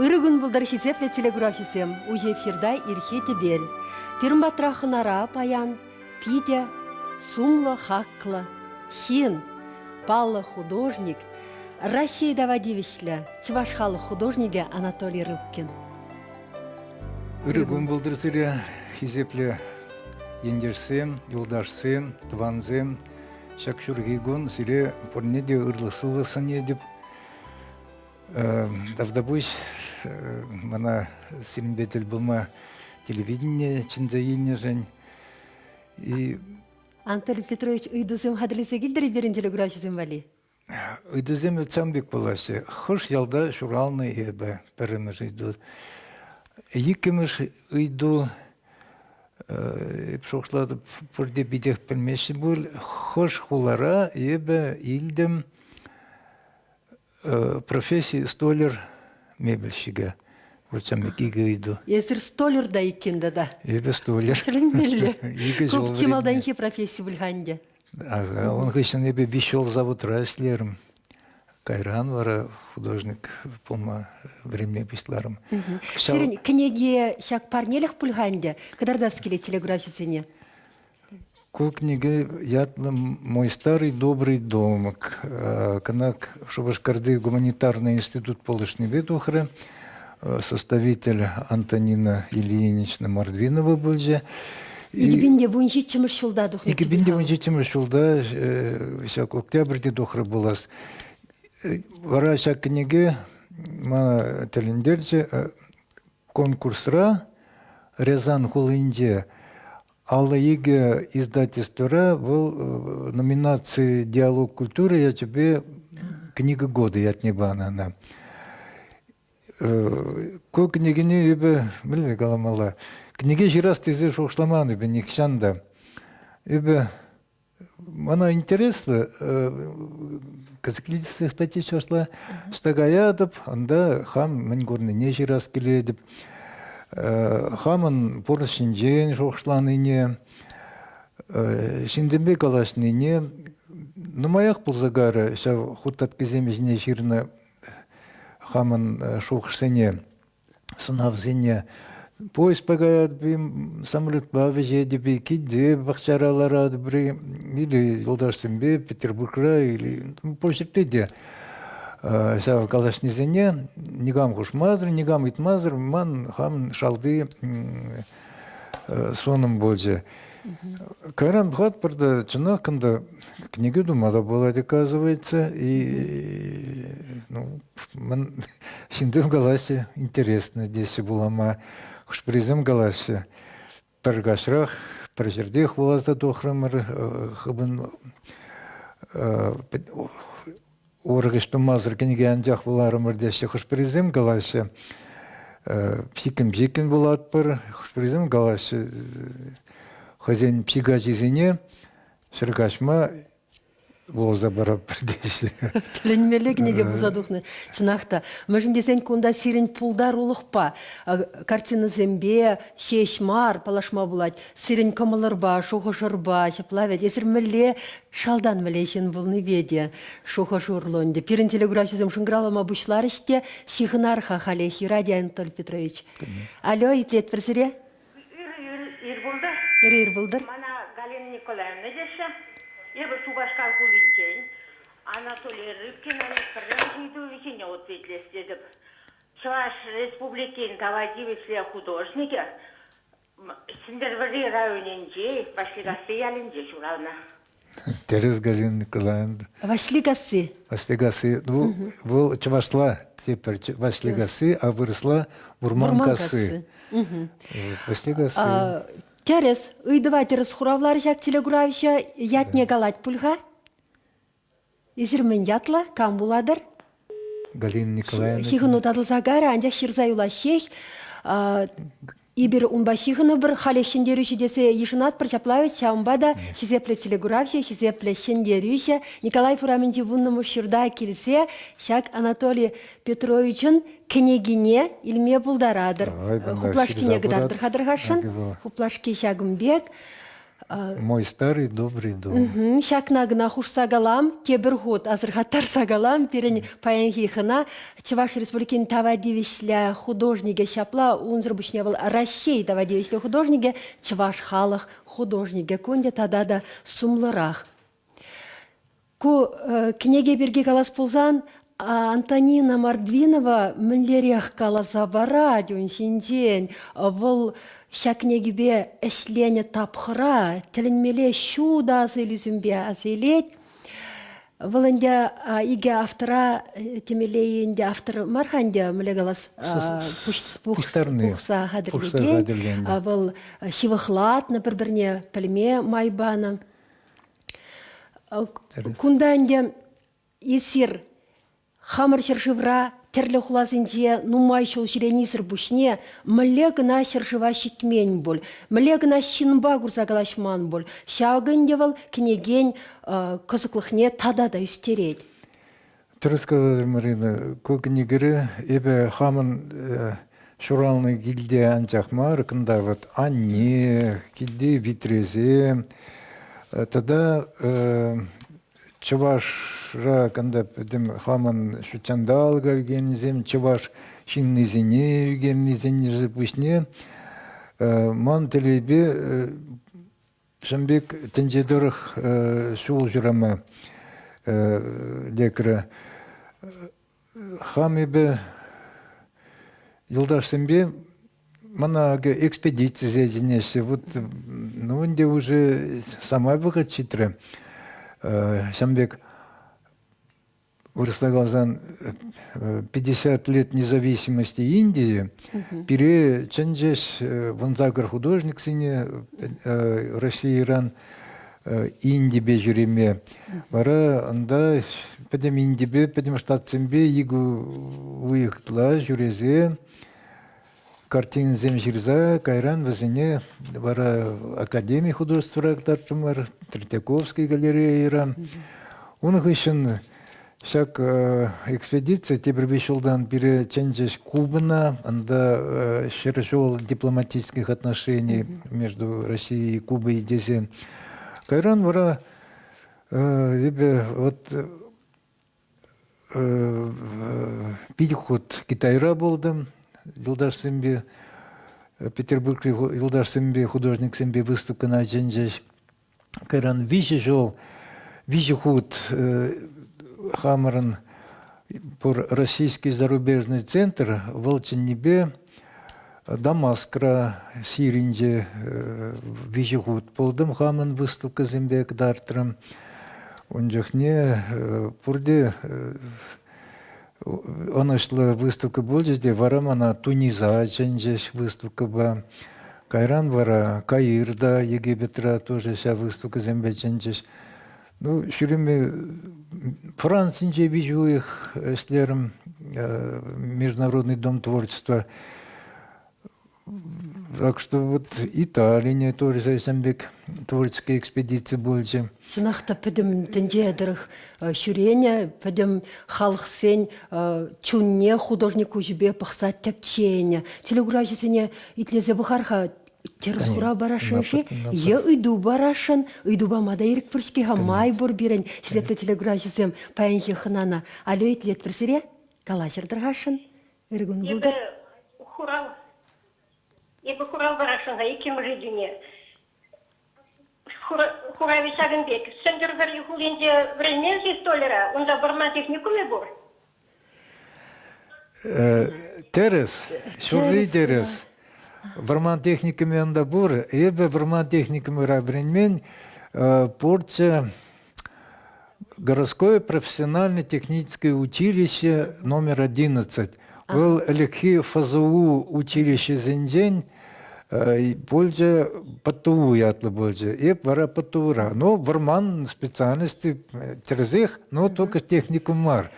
Ырӑ кун пултӑр, хисеплӗ телекуравҫӑсем! Уҫӑ эфирта ирхи тӗпел. Пирӗн патра хӑнара паян питӗ сумлӑ, хаклӑ ҫын, паллӑ художник, Раҫҫей тава тивӗҫлӗ чӑваш халӑх художникӗ Анатолий Рыбкин. Ырӑ кун пултӑр сире, хисеплӗ ентешсем, юлташсем, тӑвансем. Ҫак ҫурхи кун сире пурне те ырлӑх-сывлӑх сӗнетӗп. Тавтапуҫ мана сирӗнпе тӗл пулма телевидение чӗнсе илнӗшӗн. И Анатолий Петрович, ыйтусем хатӗрлесе килтӗр-и пирӗн телекуравҫӑсем валли? Ыйтусем ҫавӑн пек пулаҫҫӗ. Хӑш ялта ҫуралнӑ эпӗ? Пӗрремӗш ыйту. Иккӗмӗш ыйту эп шухӑшлатӑп, пурте питех пӗлмеҫҫӗ пуль. Хӑш хулара эпӗ илтӗм професси столяр мебельщикӗ. Вот ҫавӑн пек икӗ ыйту. Эсир столяр та иккен тата. Эпӗ столяр. Тӗлӗнмелле. Икӗ ҫул Чи малтанхи професси пуль-ха ӗнтӗ. Ага, ун хыҫҫӑн эпӗ виҫ ҫул заводра ӗҫлерӗм. Кайран вара художник пулма вӗренме пуҫларӑм. Сирӗн кӗнеке ҫак парнелӗх пуль-ха ӗнтӗ. Кӑтартас килет телекуравҫӑсене. Ку кӗнеке ятлӑ «Мой старый добрый домик». Кӑнак Шупашкарти гуманитарный институт пулӑшнипе тухрӗ. Составитель Антонина Ильинична Мордвинова пулчӗ. 2017 ҫулта тухнӑ. 2017 ҫулта ҫак октябрьте тухрӗ пулас. Вара ҫак кӗнеке мана тӗлӗнтерчӗ. Конкурсра Рязан хулинче 52 издательствӑра вӑл номинаци «Диалог культуры» ячӗпе «Книга года» ятне панӑ ӑна. Ку кӗнекене эпӗ, мӗнле каламалла, кӗнеке ҫырас тесе шухӑшламан эпӗ нихҫан та. Эпӗ мана интереслӗ кӑсӑклисех статьи чӑвашла ӑҫта каятӑп, унта хам мӗн курнине ҫырас килетӗп. Хамӑн пурнӑҫ ҫинчен шухӑшланине, ҫынсемпе калаҫнине нумаях пулса кайрӗ ҫав хут таткисем ҫине ҫырнӑ хамӑн шухӑшсене, сӑнавсене. Поездпа каятӑп-и, самолетпа вӗҫетӗп-и, килте пахчара ларатӑп-и, или юлташсемпе Петербургра, или пур ҫӗрте те ҫав калаҫнисене никам хушмасӑр, никам ыйтмасӑр ман хам шалти сунӑм пулчӗ. Кайран пӑхатпӑр та, чӑнах кунта кӗнеке тума та пулать, оказывается. И, ну, ман ҫынсем калаҫҫӗ, интересно теҫҫӗ вулама. Хӑш-пӗрисем калаҫҫӗ, пӗр каҫрах, пӗр ҫӗртех вуласа тухрӑмӑр, хӑвӑн урӑх ӗҫ тумасӑр кӗнеке анчах вуларӑмӑр теҫҫӗ. Хӑш-пӗрисем калаҫҫӗ, псиккӗн-псиккӗн вулатпӑр, хӑш-пӗрисем калаҫҫӗ, хӑйсен психачисене ҫӗр каҫма вуласа паратпӑр теҫҫӗ. Тӗлӗнмелле кӗнеке пулса тухнӑ. Чӑнах та, мӗншӗн тесен кунта сирӗн пултарулӑхпа, картинӑсемпе ҫеҫ мар паллашма пулать. Сирӗн кӑмӑлӑрпа, шухӑшӑрпа ҫапла вӗт. Эсир мӗнле шалтан мӗнле ҫын пулнипе те шухӑш урлӑ ӗнтӗ. Пирӗн телекуравҫӑсем шӑнкӑравлама пуҫларӗҫ те ҫыхӑнар-ха халех, юрать Анатолий Петрович. Алло, итлетпӗр сире. Ыр ир пултӑр. Ыр ир пултӑр. Мана Галина Николаевна теҫҫӗ. Эпӗ Шупашкар хулинчен. Анатолий Рыбкинӑн пӗрремӗш ыйтӑвӗ ҫине ответлес тетӗп. Чӑваш Республикин тава тивӗҫлӗ художникӗ Сӗнтӗрвӑрри районӗнчи Ваҫликасси ялӗнче ҫуралнӑ. Тӗрӗс, Галина Николаевна. Ваҫликасси. Ваҫликасси. Ну, вӑл чӑвашла тепӗр Ваҫликасси, а вырӑсла Вурманкасси. Ваҫликасси. Тӗрӗс. Ыйтӑва тӗрӗс хуравларӗ ҫак телекуравҫӑ. Ятне калать пуль-ха. Эсир мӗн ятлӑ? Кам вулатӑр? Галина Николаевна. Ҫыхӑну татӑлса кайрӗ, анчах ҫырса юлаҫҫех. Эпир унпа ҫыхӑнӑпӑр, халех ҫӗнтерӳҫӗ тесе йышӑнатпӑр ҫапла вӗт, ҫавӑнпа та хисеплӗ телекуравҫӑ, хисеплӗ ҫӗнтерӳҫӗ Николаев урамӗнчи вуннӑмӗш ҫурта килсе ҫак Анатолий Петровичӑн кӗнекине илме пултаратӑр. Хуплашкине кӑтартӑр-ха тӑрхасшӑн. Хуплашки ҫакӑн пек. Мой старый добрый дом. Ҫакна кӑна хушса калам, тепӗр хут асӑрхаттарса калам, пирӗн паянхи хӑна Чӑваш Республикин тава тивӗҫлӗ художникӗ ҫапла, унсӑр пуҫне вӑл Раҫҫей тава тивӗҫлӗ художникӗ, чӑваш халӑх художникӗ кунте тата та сумлӑрах. Ку кӗнеке пирки калас пулсан, Антонина Мордвинова мӗнлерех каласа парать ун ҫинчен. Вӑл ҫак кӗнекепе ӗҫленӗ тапхӑра тӗлӗнмелле ҫутӑ асаилӳсемпе аса илет. Вӑл ӗнтӗ икӗ автора темелле ӗнтӗ автор мар-ха ӗнтӗ, мӗнле калас, пухса хатӗрлекен. Вӑл ҫывӑхлатнӑ пӗр-пӗрне пӗлме май панӑ. Кунта ӗнтӗ эсир хамӑр ҫӗршывра тӗрлӗ хуласенче нумай ҫул ҫӳренисӗр пуҫне мӗнле кӑна ҫӗршыва ҫитмен пуль, мӗнле кӑна ҫынпа курса калаҫман пуль, ҫакӑ ӗнтӗ вӑл кӗнекен кӑсӑклӑхне тата та ӳстерет. Тӗрӗс каларӑр, Марина. Ку кӗнекере эпӗ хамӑн ҫуралнӑ килте анчах мар, кунта вот анне, килти витресем тата чӑвашра кунта пӗтӗм хамӑн ҫутҫанталӑка ӳкернисем, чӑваш ҫыннисене ӳкернисен пуҫне ман телейпе Ҫын пек тӗнче тӑрӑх ҫул ҫурама лекрӗ. Хам эпӗ юлташсемпе мана экспедицие чӗнеҫҫӗ. Вот ну ӗнтӗ уже самай вӑхӑт ҫитрӗ. Ҫавӑн пек вырӑсла каласан 50 лет независимости Индии пире чӗнчӗҫ 18 художниксене Российӑран Индипе ҫӳреме. Вара ӑнта пӗтӗм Индипе, пӗтӗм штатсемпе икӗ уйӑхла ҫӳресе картинӑсем ҫырса кайран вӗсене вара Академи художествӑра кӑтартрӑмӑр, Третьяковский галерейӑра. Ун хыҫҫӑн ҫак экспедици тепӗр виҫ ҫултан пире чӗнчӗҫ Кубӑна, ӑнта 100 ҫул дипломатических отношений между Россией и Кубой тесе. Кайран вара эпӗ вот Пилӗк хут Китайра пултӑм юлташсемпе, Петербургри юлташсемпе, художниксемпе выставкӑна чӗнчӗҫ. Кайран виҫӗ ҫул, виҫӗ хут хамӑрӑн пур Российский зарубежный центр вӑл чӗннипе Дамаскра, Сиринче виҫӗ хут пултӑм, хамӑн выставкӑсемпе кӑтартрӑм. Ун чухне пурте ӑнӑҫлӑ выставка пулчӗ те вара мана Туниса чӗнчӗҫ выставкӑпа. Кайран вара Каирта, Египетра тоже ҫав выставкӑсемпе чӗнчӗҫ. Ну, ҫӳреме Францинче виҫӗ уйӑх ӗҫлерӗм Международный дом творчества. Так что вот Италине тоже ҫавӑн пек творческая экспедици пулчӗ. Чӑнах та пӗтӗм тӗнче тӑрӑх ҫӳренӗ, пӗтӗм халӑхсен чунне художник куҫӗпе пӑхса тӗпченӗ. Телекуравҫӑсене итлесе пӑхар-ха, Тӗрӗс хурав парасшӑн-ши е ыйту парасшӑн? Ыйту пама та ирӗк пур-ҫке-ха, май пур пирӗн хисеплӗ телекуравҫӑсем паянхи хӑнана. Алло, итлетпӗр сире. Калаҫӑр тӑрхасшӑн. Ыр кун пултӑр. Эпӗ хурав эпӗ хурав парасшӑн-ха иккӗмӗш ыйтуне. Хуравӗ ҫакӑн пек. Сӗнтӗрвӑрри хулинче вӗренмен-ши столяра? Унта вӑрман техникумӗ пур. Тӗрӗс, ҫурри тӗрӗс. Вӑрман техникумӗ унта пур. Эпӗ вӑрман техникумра вӗренмен. Пурччӗ городское профессионально-техническое училище номер 11. Вӑл ӗлӗкхи ФЗУ училищисенчен пулчӗ, ПТУ ятлӑ пулчӗ. Эп вара ПТУра. Ну, вӑрман специальности тӗрӗсех, но только техникум мар.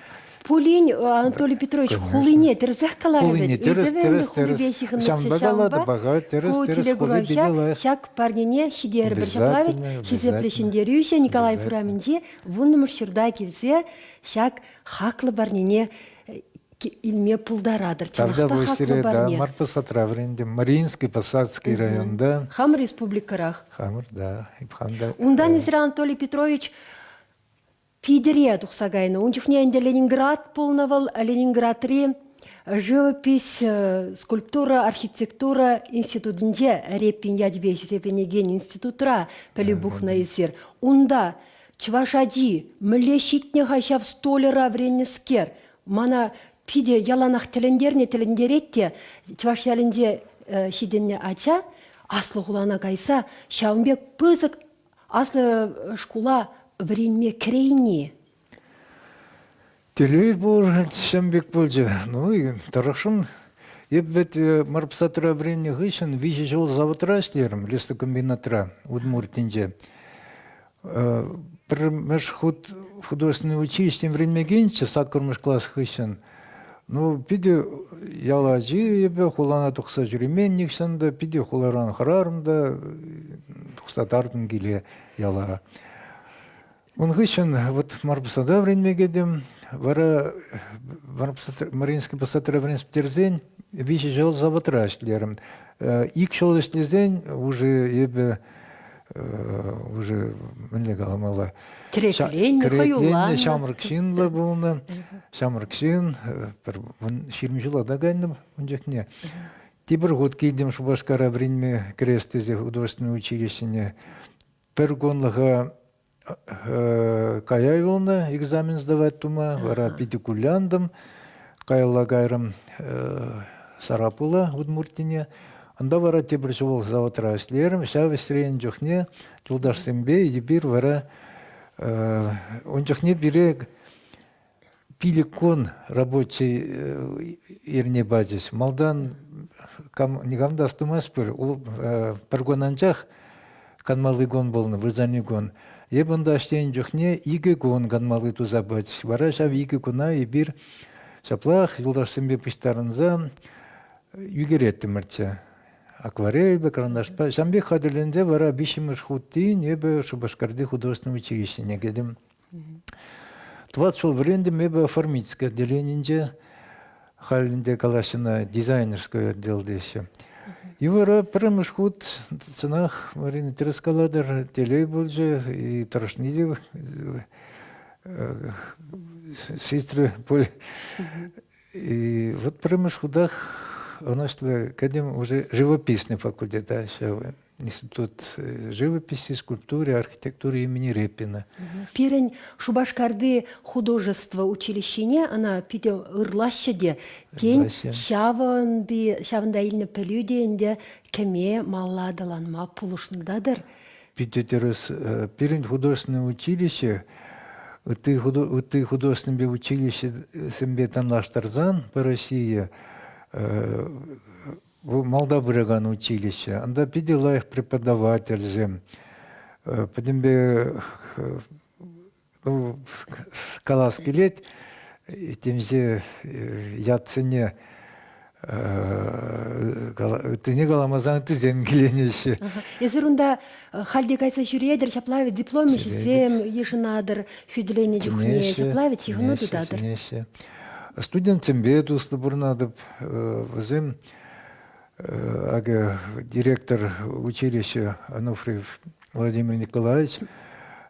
Пулин, Анатолий Петрович, хулине тӗрӗсех каларӗ Хулине тӗрӗс, тӗрӗс, тӗрӗс. Ҫавӑнпа калатӑп, ага, тӗрӗс, тӗрӗс, хули питӗ лайӑх. Ҫак парнене ҫитерӗпӗр. Ҫапла вӗт хисеплӗ ҫӗнтерӳҫӗ Николай урамӗнче вуннӑмӗш ҫурта килсе ҫак хаклӑ парнене. илме пултаратӑр. Чӑнах та хаклӑ парне. Да, Марпосадра вӗрентӗм. Мариинский Посадский районта. Хамӑр республикӑрах. Хамӑр, да. Хам да. Унтан эсир, Анатолий Петрович, Питӗре тухса кайнӑ. Ун чухне ӗнтӗ Ленинград пулнӑ вӑл. Ленинградри живопись, скульптура, архитектура институтӗнче Репин ячӗпе хисепленекен институтра пӗлӳ пухнӑ эсир. Унта чӑваш ачи мӗнле ҫитнӗ-ха ҫав столяра вӗреннӗскер? Мана питӗ яланах тӗлӗнтернӗ, тӗлӗнтерет те чӑваш ялӗнче ҫитӗннӗ ача аслӑ хулана кайса ҫавӑн пек пысӑк аслӑ шкула вӗренме кӗрейни. Телей пур, ҫын пек пулчӗ. Ну, тӑрӑшрӑм. Эп вӗт Марпсатра вӗреннӗ хыҫҫӑн 3 ҫул заводра ӗҫлерӗм, лесокомбинатра, Удмуртинче. Пӗрремӗш хут художественный училищӗн вӗренмекенччӗ саккӑрмӗш класс хыҫҫӑн. Ну, питӗ ял ачи эпӗ, хулана тухса ҫӳремен нихҫан та, питӗ хуларан хӑрарӑм та, тухса тартӑм киле яла. Ун хыҫҫӑн вот Марпусада вӗренме кӗтӗм. Вара Мариинский посадра вӗренсе пӗтерсен 3 ҫул заводра ӗҫлерӗм. Ик ҫул ӗҫлесен уже эпӗ уже мӗнле каламалла тӗрекленнӗ, хӑюлланнӑ. Ҫамрӑк ҫынлӑ пулнӑ. Ҫамрӑк ҫын пӗр 20 ҫула та кайнӑ ун чухне. Тепӗр хут килтӗм Шупашкара вӗренме кӗрес тесе художественный училищӗне. Пӗр кунлӑха кая юлнӑ экзамен сдавать тума, вара питӗ кулянтӑм. Каялла кайрӑм Сарапула, Удмуртине. Унта вара тепӗр ҫул заводра ӗҫлерӗм. Ҫав ӗҫрен чухне юлташсемпе эпир вара ун чухне пире 5 кун рабочий эрне пачӗҫ. Малтан никам та астумасть пуль, пӗр кун анчах канмалли кун пулнӑ, вырсарни кун. Эп унта ӗҫленӗ чухне 2 кун канмалли туса пачӗҫ. Вара ҫав 2 куна эпир ҫаплах юлташсемпе пуҫтарӑнса ӳкереттӗмӗрччӗ. Акварельпе, карандашпа. Ҫавӑн пек хатӗрленсе вара виҫҫӗмӗш хут тин эпӗ Шупашкарти художественнӑй училищӗне кӗтӗм. Тӑват ҫул вӗрентӗм эпӗ оформительское отделенинче. Халь ӗнтӗ калаҫҫӗ дизайнерское отдел теҫҫӗ. И вара пӗрремӗш хут чӑнах Марина тӗрӗс калатӑр, телей пулчӗ и тӑрӑшни те сестры пуль. И вот пӗрремӗш хутах ӑнӑҫлӑ кӗтӗм уже живописный факультета ҫав Институт живописи, скульптуры, архитектуры имени Репина. Пирӗн Шупашкарти художество училищине ӑна питӗ ырлаҫҫӗ те. Тен, ҫавӑнти ҫавӑнта илнӗ пӗлӳ те ӗнтӗ кӗме малла аталанма пулӑшнӑ та-тӑр. Питӗ тӗрӗс. Пирӗн художественное училище ытти, ытти художественнӑйпе училищесемпе танлаштарсан по России Вӑл малта пыракан училище. Унта питӗ лайӑх преподавательсем. Пӗтӗмпе ну, калас килет, темиҫе ятсене ыттине каламасан ыттисем киленеҫҫӗ. Эсир унта халь те кайса ҫӳретӗр, ҫапла вӗт диплом ӗҫӗсем йышӑнатӑр, хӳтӗленӗ чухне, ҫапла вӗт ҫыхӑну тытатӑр. Студентсемпе туслӑ пурӑнатӑп. Вӗсем акӑ директор училища Ануфриев Владимир Николаевич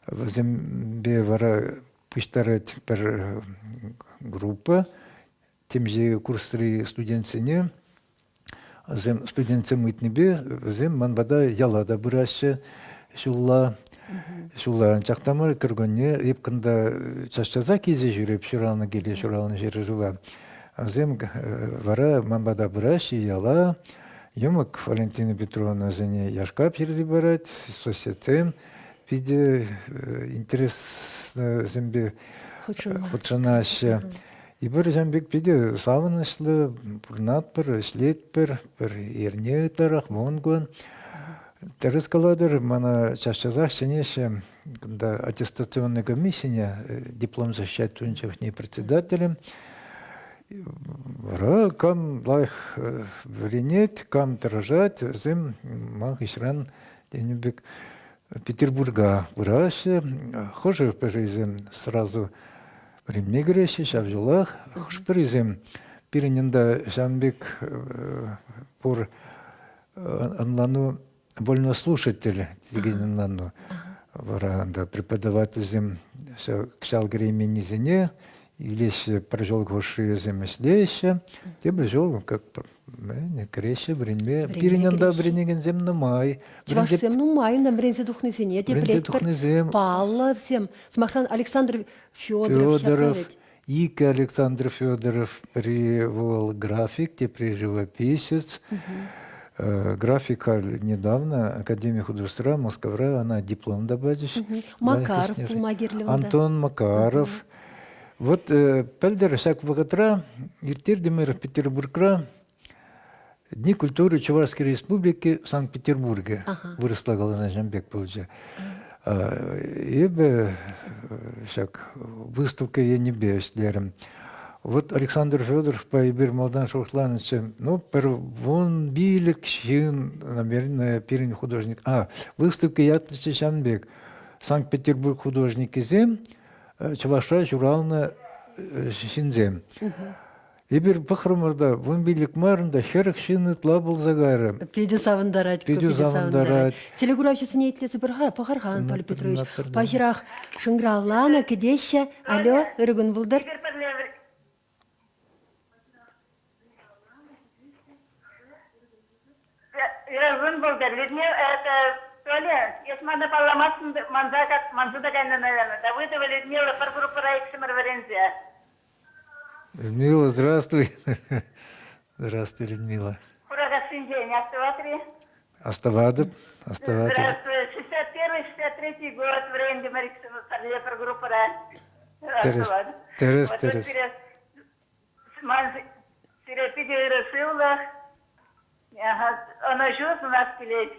вӗсемпе вара пуҫтарать пӗр группа темиҫе курсри студентсене. Вӗсем студентсем ыйтнипе вӗсем ман пата яла та пыраҫҫӗ ҫулла. Ҫулла анчах та мар, кӗркунне эп кунта час-часах килсе ҫӳреп ҫуралнӑ киле, ҫуралнӑ ҫӗршыва. Вӗсем вара ман пата пыраҫҫӗ яла. Йӑмӑк Валентина Петровна вӗсене яшка пӗҫерсе парать, соседсем питӗ интереслӗ хутшӑнаҫҫӗ. Эпир ҫавӑн пек питӗ савӑнӑҫлӑ пурӑнатпӑр, ӗҫлетпӗр, пӗр эрне ытларах, вун кун. Тӗрӗс калатӑр, мана час-часах чӗнеҫҫӗ. Кунта аттестационной комиссине диплом защищать тунӑ чухне председателем. Вара кам лайӑх вӗренет, кам тӑрӑшать, вӗсем ман хыҫран тенӗ пек Петербурга пыраҫҫӗ. Хӑшӗ-пӗрисем сразу. Вӗренме кӗреҫҫӗ ҫав ҫулах. Хӑш-пӗрисем пирӗн ӗнтӗ ҫавӑн пек пур ӑнлану вольнослушатель текен ӑнлану. Вара ӗнтӗ преподавательсем ҫав кӗрейменнисене илеҫҫӗ, пӗр ҫул хушши вӗсем ӗҫлеҫҫӗ, тепӗр ҫул как кӗреҫҫӗ вӗренме. Пирӗн унта вӗренекенсем нумай. Чӑвашсем нумай унта вӗренсе тухнисене те пӗлетпӗр. Паллӑ вӗсем. Сӑмахран, Александр Федоров, Федоров икӗ Александр Федоров, пӗри вӑл график, тепри живописец. Графика недавно Академия художества Москвара ӑна диплом та пачӗҫ. Макаров пулма кирлӗ унта. Антон Макаров. Вот пӗлтӗр ҫак вӑхӑтра ирттертӗмӗр Петербургра Дни культуры Чувашской Республики в Санкт-Петербурге вырӑсла каласан ҫавӑн пек пулчӗ. Эпӗ ҫак выставка енӗпе ӗҫлерӗм. Вот Александр Федоровпа эпир малтан шухӑшланӑччӗ, ну, пӗр 15 ҫын, наверное, пирӗн художник. А, выставка ятлӑччӗ ҫавӑн пек. Санкт-Петербург художникӗсем Чӑвашра ҫуралнӑ ҫынсем. Эпир пӑхрӑмӑр та, 15 мар унта 40 ҫын ытла пулса кайрӗ. Питӗ савӑнтарать. Питӗ савӑнтарать. Телекуравҫӑсене итлесе пӑхар-ха, Анатолий Петрович. Паҫӑрах шӑнкӑравланӑ, кӗтеҫҫӗ. Алло, ырӑ кун пултӑр. Ырӑ пултӑр. Людмила, это Толя, эс мана палламастӑн, манса, манса та кайнӑ, наверное. Давыдова Людмила пӗр группӑра иксӗмӗр вӗренсе. Людмила, здравствуй. Здравствуй, Людмила. Хуракассинчен астӑватри? Астӑватӑп, астӑватӑп. Здравствуй. 61 63 год вӗрентӗмӗр иксӗмӗр пӗрле пӗр группӑра. Тӗрӗс, тӗрӗс, тӗрӗс. Ман сире питӗ ырӑ сывлӑх, ӑнӑҫу сунас килет.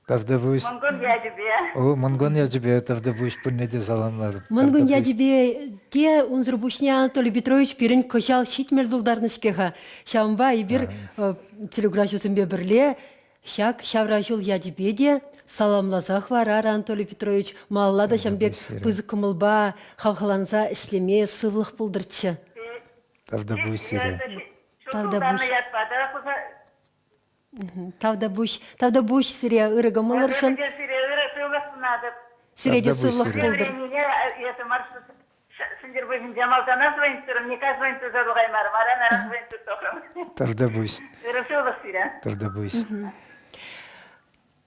Тавтапуҫ. Мӑнкун ячӗпе. О, Мӑнкун ячӗпе тавтапуҫ пурне те саламлатӑп. Мӑнкун ячӗпе те унсӑр пуҫне Анатолий Петрович пирӗн кӑҫал 70 тултарнӑ-ҫке-ха. Ҫавӑнпа эпир телекуравҫӑсемпе пӗрле ҫак ҫавра ҫул ячӗпе те саламласах вара Анатолий Петрович малалла та ҫавӑн пек пысӑк кӑмӑлпа хавхаланса ӗҫлеме сывлӑх пултӑрччӗ. Тавтапуҫ сире. Тавтапуҫ. Тавтапуҫ. Тавтапуҫ сире ырӑ кӑмӑлӑршӑн. Сире ырӑ сывлӑх сунатӑп. Сире те сывлӑх пултӑр. Сӗнтӗрпуҫӗнче малтанах звонить никак звонить туса тухаймарӑм, аран-аран звонить тухрӑм. Тавтапуҫ. Ырӑ сывлӑх сире. Тавтапуҫ.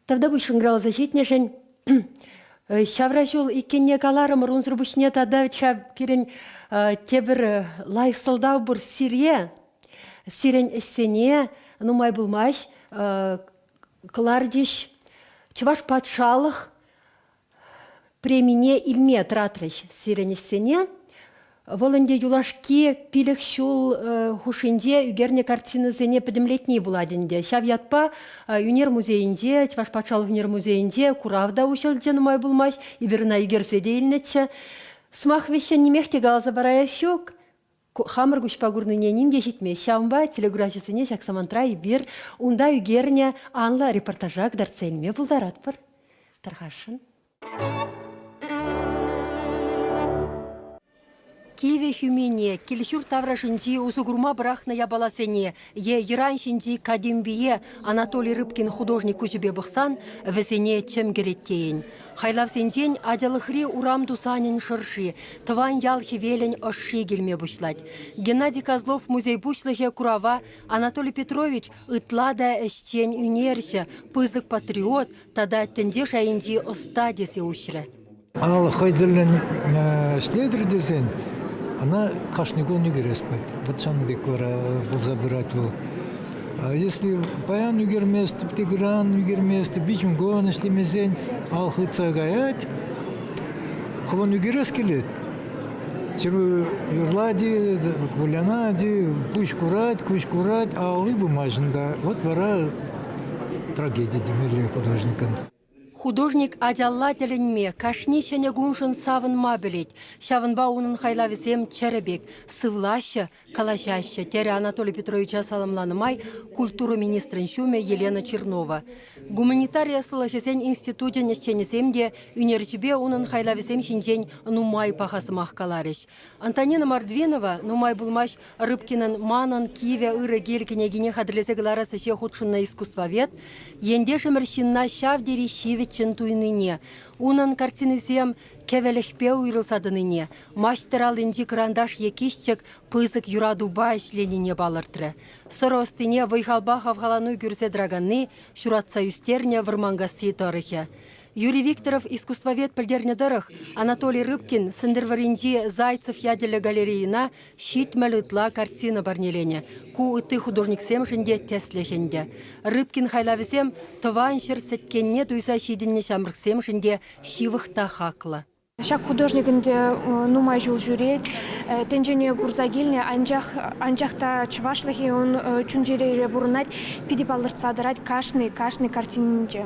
Тавтапуҫ шӑнкӑравласа ҫитнӗшӗн. Ҫавра ҫул иккенне каларӑмӑр, унсӑр пуҫне тата вӗт-ха пирӗн тепӗр лайӑх сӑлтав пур сире. Сирӗн ӗҫсене нумай пулмасть кӑларчӗҫ. Чӑваш патшалӑх премине илме тӑратрӗҫ сирӗн ӗҫсене. Вӑл ӗнтӗ юлашки 5 ҫул хушшинче ӳкернӗ картинӑсене пӗтӗмлетни пулать ӗнтӗ. Ҫав ятпа ӳнер музейӗнче, Чӑваш патшалӑх ӳнер музейӗнче курав та уҫӑлчӗ нумай пулмасть. Эпир ӑна ӳкерсе те илнӗччӗ. Сӑмах вӗҫҫӗн нимех те каласа параяс ҫук. Хамӑр куҫпа курнине ним те ҫитмест. Ҫавӑнпа телекуравҫӑсене ҫак самантра эпир унта ӳкернӗ анлӑ репортажа кӑтартса илме пултаратпӑр. Тархасшӑн. Кивӗ хӳмене, кил-ҫурт таврашӗнчи усӑ курма пӑрахнӑ япаласене е йӑран ҫинчи катемпие Анатолий Рыбкин художник куҫӗпе пӑхсан вӗсене чӗм кӗрет тейӗн. Хайлавсенчен ачалӑхри урам тусанӗн шӑрши, тӑван ял хӗвелӗн ӑшши килме пуҫлать. Геннадий Козлов музей пуҫлӑхӗ курава Анатолий Петрович ытла та ӗҫчен ӳнерҫӗ, пысӑк патриот тата тӗнче шайӗнчи ӑста тесе уҫрӗ. Ал хӑй тӗллӗн ӗҫлетӗр тесен ӑна кашни кун ӳкерес пулать. Вот ҫавӑн пек вара пулса пырать вӑл. Если паян ӳкерместӗп, тегран ӳкерместӗп, виҫӗм кун ӗҫлемесен ал хытса каять. Хӑвӑн ӳкерес килет. Чиру юрлать-и, кулянать-и, пуҫ курать, куҫ курать, а алли пымасть унта. Вот вара трагеди темелле художникӑн. Художник ачалла тӗлӗнме, кашни ҫӗнӗ куншӑн савӑнма пӗлет. Ҫавӑнпа унӑн хайлавӗсем чӗрӗ пек, сывлаҫҫӗ, калаҫаҫҫӗ, терӗ Анатолий Петровича саламланӑ май культура министрӗн ҫумӗ Елена Чернова. Гуманитари ӑслӑлӑхӗсен институчӗн ӗҫченӗсем те ӳнерҫӗпе унӑн хайлавӗсем ҫинчен нумай паха сӑмах каларӗҫ. Антонина Мордвинова нумай пулмасть Рыбкинӑн «Манӑн кивӗ ырӑ кил» кӗнекине хатӗрлесе кӑларас ӗҫе хутшӑннӑ искусствовед ентешӗмӗр ҫынна ҫав тери ҫивӗччӗн туйнине, унӑн картинисем кӗвӗлӗхпе уйрӑлса тӑнине, маҫтӑр аллинчи кӑранташ е киҫчӗк пысӑк юратупа ӗҫленине палӑртрӗ. Сӑрӑ ӑстине вӑй-халпа хавхалану кӳрсе тӑраканни ҫуратса ӳстернӗ Вӑрманкасси тӑрӑхӗ. Юрий Викторов искусствовед пӗлтернӗ тӑрӑх, Анатолий Рыбкин Сӗнтӗрвӑрринчи Зайцев ячӗллӗ галерейӑна 70 ытла картина парнеленӗ. Ку ытти художниксемшӗн те тӗслӗх ӗнтӗ. Рыбкин хайлавӗсем тӑван ҫӗр сӗткенне туйса ҫитӗннӗ ҫамрӑксемшӗн те ҫывӑх та хаклӑ. Ҫак художник ӗнтӗ нумай ҫул ҫӳрет, тӗнчене курса килнӗ, анчах, анчах та чӑвашлӑхӗ ун чун-чӗрере пурӑнать, питӗ палӑртса тӑрать кашни, кашни картининче.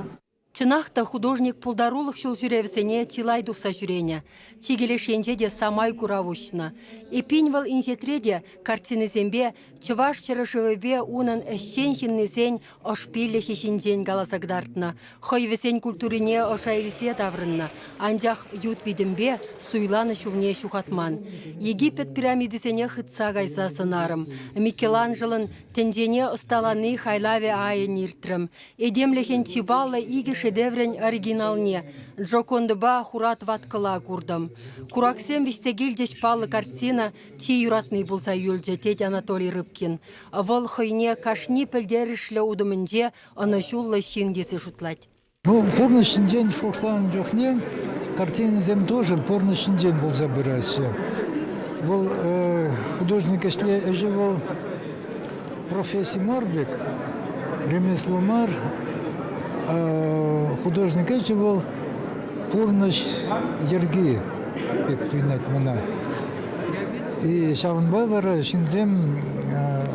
Чӑнах та художник пултарулӑх ҫулҫӳревӗсене чылай тухса ҫӳренӗ. Чикӗ леш енче те самай курав уҫнӑ. Эппин вӑл инҫетре те картинисемпе чӑваш ҫӗршывӗпе унӑн ӗҫчен ҫыннисен ӑшпиллӗхӗ ҫинчен каласа кӑтартнӑ. Хӑй вӗсен культурине ӑша илсе таврӑннӑ, анчах ют витӗмпе суйланӑ ҫулне ҫухатман. Египет пирамидисене хытса кайса сӑнарӑм. Микеланджелон тӗнчене ӑсталани хайлавӗ айӗн иртрӗм. Этемлӗхӗн чи паллӑ икӗ шедеврӗн оригиналне Джокондӑпа Хура тӑваткӑла куртӑм. Кураксем вӗҫсе килчӗҫ паллӑ картина чи юратни пулса юлчӗ, тет Анатолий Рыбкин. Вӑл хӑйне кашни пӗлтерӗшлӗ утӑмӗнче ӑнӑҫуллӑ ҫын тесе шутлать. Ну, пурнӑҫ ҫинчен шухӑшланӑ чухне картинӑсем тоже пурнӑҫ ҫинчен пулса пыраҫҫӗ. Вӑл художник ӗҫле ӗҫӗ вӑл професси мар пек, ремесло мар, художник ӗҫӗ вӑл пурнӑҫ йӗрки пек туйӑнать мана. И ҫавӑнпа вара ҫынсем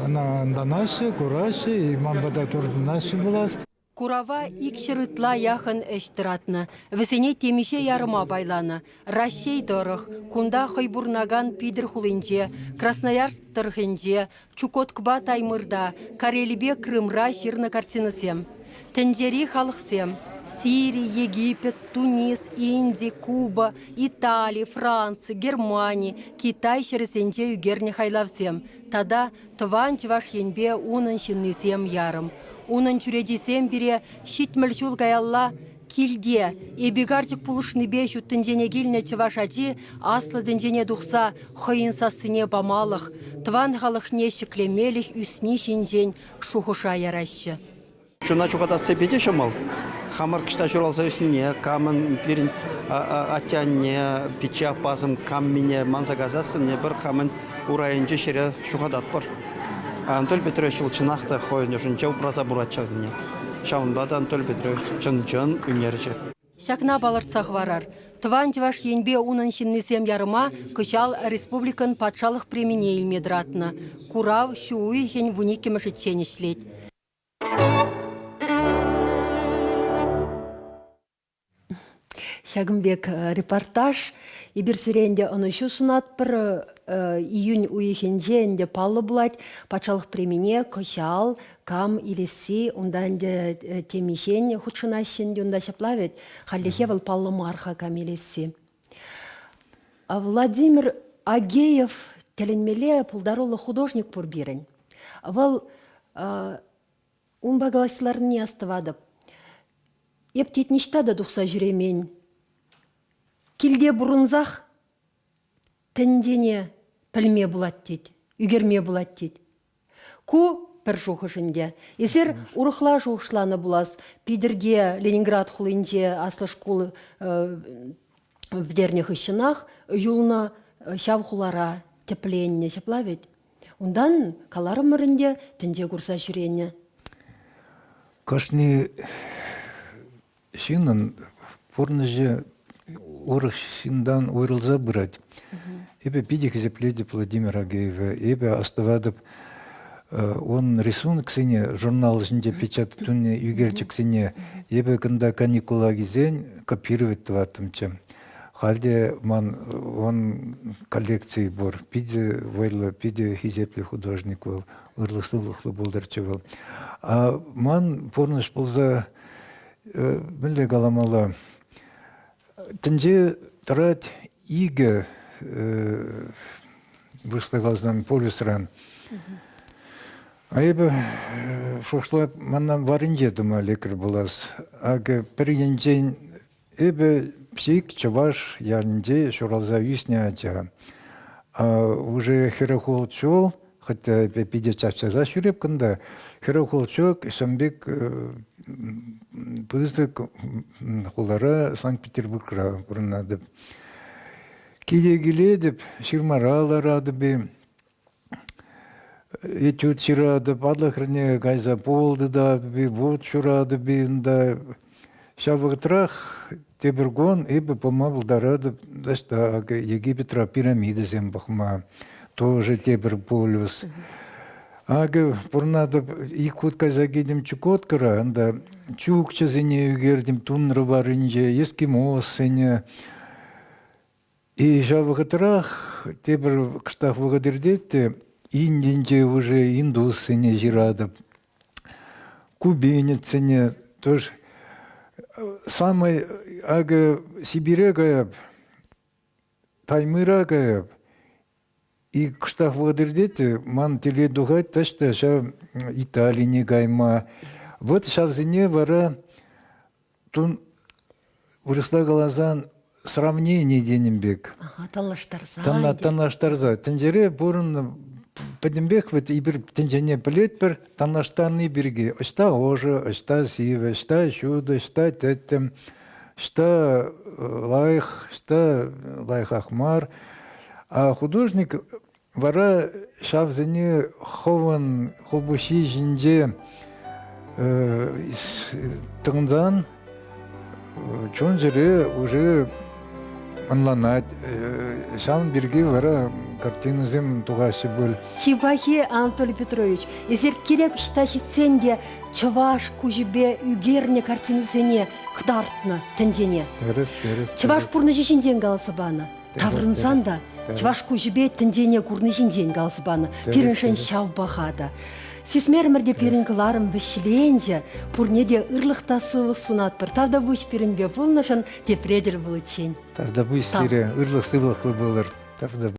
ӑна ӑнланаҫҫӗ, кураҫҫӗ, и ман пата туртӑнаҫҫӗ пулас. Курава 200 ытла яхӑн ӗҫ тӑратнӑ. Вӗсене темиҫе ярӑма пайланӑ. Раҫҫей тӑрӑх, кунта хӑй пурӑнакан Питӗр хулинче, Красноярск тӑрӑхӗнче, Чукоткӑпа Таймырта, Карелипе Крымра ҫырнӑ картинӑсем. Тӗнчери халӑхсем Сири, Египет, Тунис, Инди, Куба, Итали, Франци, Германи, Китай ҫӗрӗсенче ӳкернӗ хайлавсем тата Тӑван Чӑваш Енпе унӑн ҫыннисем ярӑм. Унӑн чӳречисем пире 70 ҫул каялла килте эпи карчӑк пулӑшнипе ҫут тӗнчене килнӗ чӑваш ачи аслӑ тӗнчене тухса хӑйӗн сассине памалӑх, тӑван халӑхне ҫӗклемелӗх ӳсни ҫинчен шухӑша яраҫҫӗ. Чуна ҫухатасси питӗ ҫӑмӑл. Хамӑр кӑҫта ҫуралса ӳснине, камӑн пирӗн атте-анне, пичче-аппасем каммине манса кайсассӑн эпир хамӑн урайӗнчи ҫӗре ҫухататпӑр. Анатолий Петрович вӑл чӑнах та хӑйӗн ӑшӗнче упраса пырать ҫавсене. Ҫавӑнпа та Анатолий Петрович чӑн-чӑн ӳнерҫӗ. Ҫакна палӑртса хӑварар. Тӑван Чӑваш Енпе унӑн ҫыннисем ярӑма кӑҫал республикӑн патшалӑх премине илме тӑратнӑ. Курав ҫу уйӑхӗн вуниккӗмӗшӗччен ӗҫлет. Ҫакӑн пек репортаж. Эпир сире ӗнтӗ ӑнӑҫу сунатпӑр. Июнь уйӑхӗнче ӗнтӗ паллӑ пулать патшалӑх премине кӑҫал кам илесси унта ӗнтӗ темиҫен хутшӑнаҫҫӗ ӗнтӗ унта ҫапла вӗт. Хальлӗхе вӑл паллӑ мар-ха кам илесси. Владимир Агеев тӗлӗнмелле пултаруллӑ художник пур пирӗн. Вӑл унпа калаҫса ларнине астӑватӑп. Эп тет ниҫта та тухса ҫӳремен. Килте пурӑнсах тӗнчене пӗлме пулать тет, ӳкерме пулать тет. Ку пӗр шухӑш ӗнтӗ. Эсир урӑхла шухӑшланӑ пулас. Питӗрте, Ленинград хулинче аслӑ шкул пӗтернӗ хыҫҫӑнах юлнӑ ҫав хулара тӗпленнӗ, ҫапла вӗт? Унтан каларӑмӑр ӗнтӗ, тӗнче курса ҫӳренӗ. Кашни ҫыннӑн пурнӑҫӗ урӑх ҫынтан уйрӑлса пырать. Эпӗ питӗ хисеплетӗп Владимир Агеева. Эпӗ астӑватӑп. Он рисуноксене журнал ҫинче печать тунӑ ӳкерчӗксене эпӗ кунта каникула килсен копировать тӑваттӑмччӗ. Халь те ман он коллекции пур. Питӗ вӑйлӑ, питӗ хисеплӗ художник вӑл, ырлӑх-сывлӑхлӑ пултӑрччӗ вӑл. А ман пурнӑҫ пулса, мӗнле каламалла, Тӗнче тӑрать икӗ вырӑсла каласан полюсран. А эпӗ шухӑшлап, манна варринче тума лекрӗ пулас. Акӑ пӗр енчен эпӗ псик чӑваш ялӗнче ҫуралса ӳснӗ ача. А уже 40 ҫул, хотя эпӗ питӗ час-часах ҫӳреп кунта, 40 ҫул ҫавӑн пек пысӑк хулара Санкт-Петербургра пурӑнатӑп. Киле килетӗп, ҫырмара ларатӑп-и, этюд ҫыратӑп, Атӑл хӗрне кайса пул тытатӑп-и, вут ҫуратӑп-и унта. Ҫав вӑхӑтрах тепӗр кун эпӗ пулма пултаратӑп таҫта акӑ Египетра пирамидӑсем пӑхма, тоже тепӗр полюс. Акӑ пурӑнатӑп, ик хут кайса килтӗм Чукоткӑра, унта чукчӑсене ӳкертӗм тундра варринче, эскимоссене. И ҫав вӑхӑтрах тепӗр кӑштах вӑхӑт иртет те Индинче уже индуссене ҫыратӑп, кубинецсене тоже самый акӑ Сибире каяп, Таймыра каяп. И кӑштах вӑхӑт иртет те ман телей тухать таҫта ҫав Италине кайма. Вот ҫавсене вара тун вырӑсла каласан сравнение тенӗ пек. Ага, танлаштарса. Танлаштарса. Тӗнчере пурӑннӑ пӗтӗмпех вӗт эпир тӗнчене пӗлетпӗр, танлаштарни пирки. Ӑҫта ӑшӑ, ӑҫта сивӗ, ӑҫта ҫутӑ, ӑҫта тӗттӗм, ӑҫта лайӑх, ӑҫта лайӑхах мар. А художник вара ҫавсене хӑвӑн хулпуҫҫи ҫинче тӑнсан чун-чӗре уже ӑнланать. Ҫавӑн пирки вара картинӑсем тухаҫҫӗ пуль. Чи пахи, Анатолий Петрович, эсир кирек ӑҫта ҫитсен те чӑваш куҫӗпе ӳкернӗ картинӑсене кӑтартнӑ тӗнчене. Тӗрӗс, тӗрӗс. Чӑваш пурнӑҫӗ ҫинчен каласа панӑ. Таврӑнсан та чӑваш куҫӗпе тӗнчене курни ҫинчен каласа панӑ. Пирӗншӗн ҫав паха та. Сисмерӗмӗр те пирӗн кӑларӑм вӗҫленчӗ. Пурне те ырлӑх та сывлӑх сунатпӑр. Тавтапуҫ пирӗнпе пулнӑшӑн тепре тӗл пуличчен. Тавтапуҫ сире, ырлӑх-сывлӑхлӑ пулӑр. Тавтапуҫ.